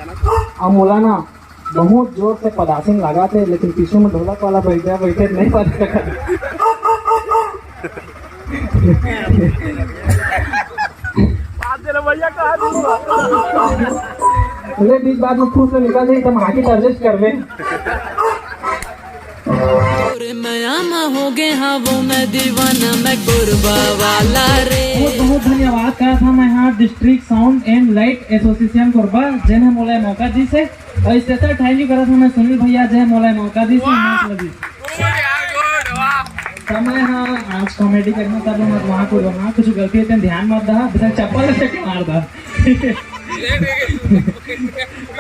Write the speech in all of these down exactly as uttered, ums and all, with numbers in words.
अब मोला ना बहुत जोर से पदासिन लागत हे, लेकिन पीछू में ढोलक वाला बइठे बइठे नइ बजा सकत। ले, बीच बात में खुश से निकल जाई, त हम आगे adjust करबे। रे मया म हो गे हा वो मैं दीवाना, मैं कोरबा वाला रे। बहुत बहुत धन्यवाद करत हँव मैं हा District Sound and Light Association Korba, जेन ह मोला मौका दिस हे, अउ special thank you करत हँव मैं सुनील भैया, जेन ह मोला मौका दिस हे। वाह! मंच ल दिस। Good यार, good, वाह! समय हा आज comedy करना, तब मत वहाँ को वहाँ कुछ गलती होथे, ध्यान मत दहा, बेटा चप्पल से मार दा।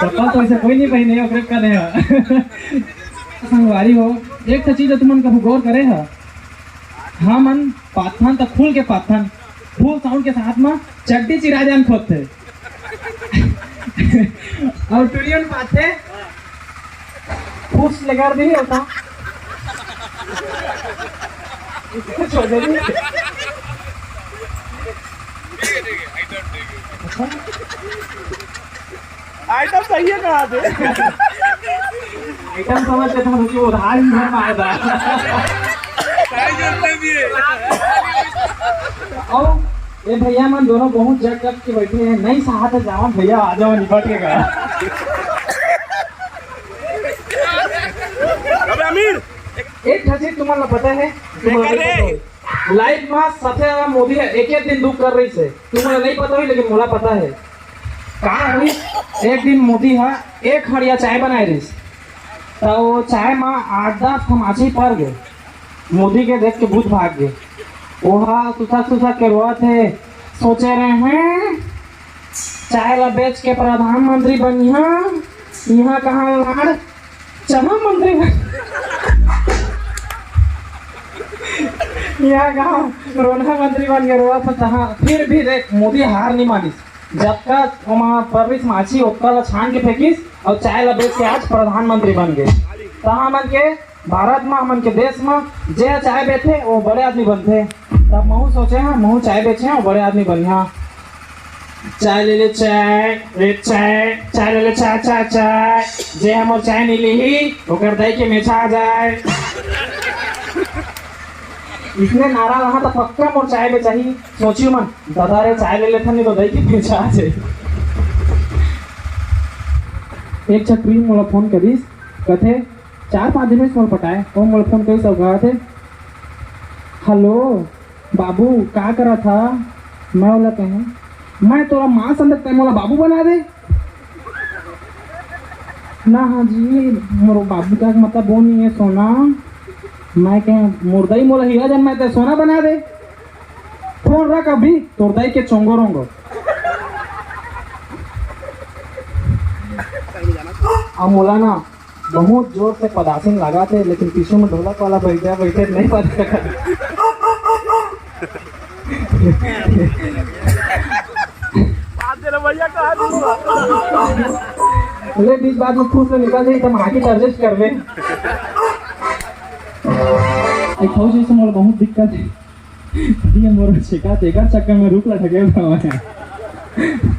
चप्पल तो ऐसे कोई नहीं पहने, ओकरे का नहीं। संगवारी हो, एक ठो चीज तुमन कभू गौर करे ह? हमन पाथन त खुल के पाथन, full sound के साथ म चड्डी चिरा जान खोदथे। अउ टुरियन पाथे, फुस लेकर भी होता। इसको छोड़ दे। अच्छा। Item सही हे कहाँ से? Item समझ के था, मुझे उधार ही घर में आया था। और ये भैया मन दोनों बहुत जग जग के बैठे हैं, नहीं साहत हे जावन भैया, आ जाओ निपट के करा। अबे अमीर, एक ठो चीज तुमन ला पता हे, तुमन ला पता हे? Life में सबसे ज्यादा मोदी ह एक एक दिन दुख कर रहिस हे, तुमन ला नहीं पता होही, लेकिन मोला पता हे। का होइस, एक दिन मोदी ह एक हड़िया चाय बनाए रहिस, त वो चाय म आठ दस ठो माछी पर गे। मोदी के देख के भूत भाग गे। ओहा सुसक सुसक के रोवत हे, सोचे रहे हैं, चाय ला बेच के प्रधानमंत्री बनिहा, इहाँ कहाँ लाड़ चहा मंत्री बन, इहाँ कहाँ रोनहा मंत्री बन के रोवत हे तहाँ। फिर भी देख, मोदी हार नहीं मानिस। जतका ओमा पररिस माछी, ओतका ला छान के फेंकिस अउ चाय ला बेच के आज प्रधानमंत्री बन गे। त हमन के भारत म, हमन के देश म जे ह चाय बेचथे, वो बड़े आदमी बनथे। तब महू सोचे हँव, महू चाय बेचे हँव, बड़े आदमी बनिहा। चाय ले ले चाय, ले चाय, चाय ले ले चाय, चाय, चाय। जे हमर चाय नहीं लिही, ओकर दाई के मेछा आ जाए। इसने नारा रहा त पक्का मोर चाय बेचाही। सोचियो मन, दादा रे चाय ले लेथन, नहीं तो दाई के मेछा आ जाए। एक छतरी मोला फोन करिस, कथे, चार पाँच दिन में मोला पटाए, वो मोला फोन करिस अउ कहा थे, "हेलो बाबू, का करत हा?" मैं ओला कहें, "मैं तोला माँ समझत, तैं मोला बाबू बना दे।" "ना हाँ जी, मोर बाबू का मतलब वो नहीं है सोना।" मैं कहें, "मोर दाई मोला हीरा जन मैं तैं सोना बना दे।" फोन रख अभी, तोर दाई के चोंगो रोंगो। अब मोला ना बहुत जोर से पदासिन लागत हे, लेकिन पीछू में ढोलक वाला बइठे बइठे नहीं बजा सकत। ले, बीच बात में खुश से निकल जाई, त हम आगे adjust करबे। एक ठो चीज से मोला बहुत दिक्कत हे। ये मोर छेका तेकर चक्कर में रुख ला ढकेल रहा है।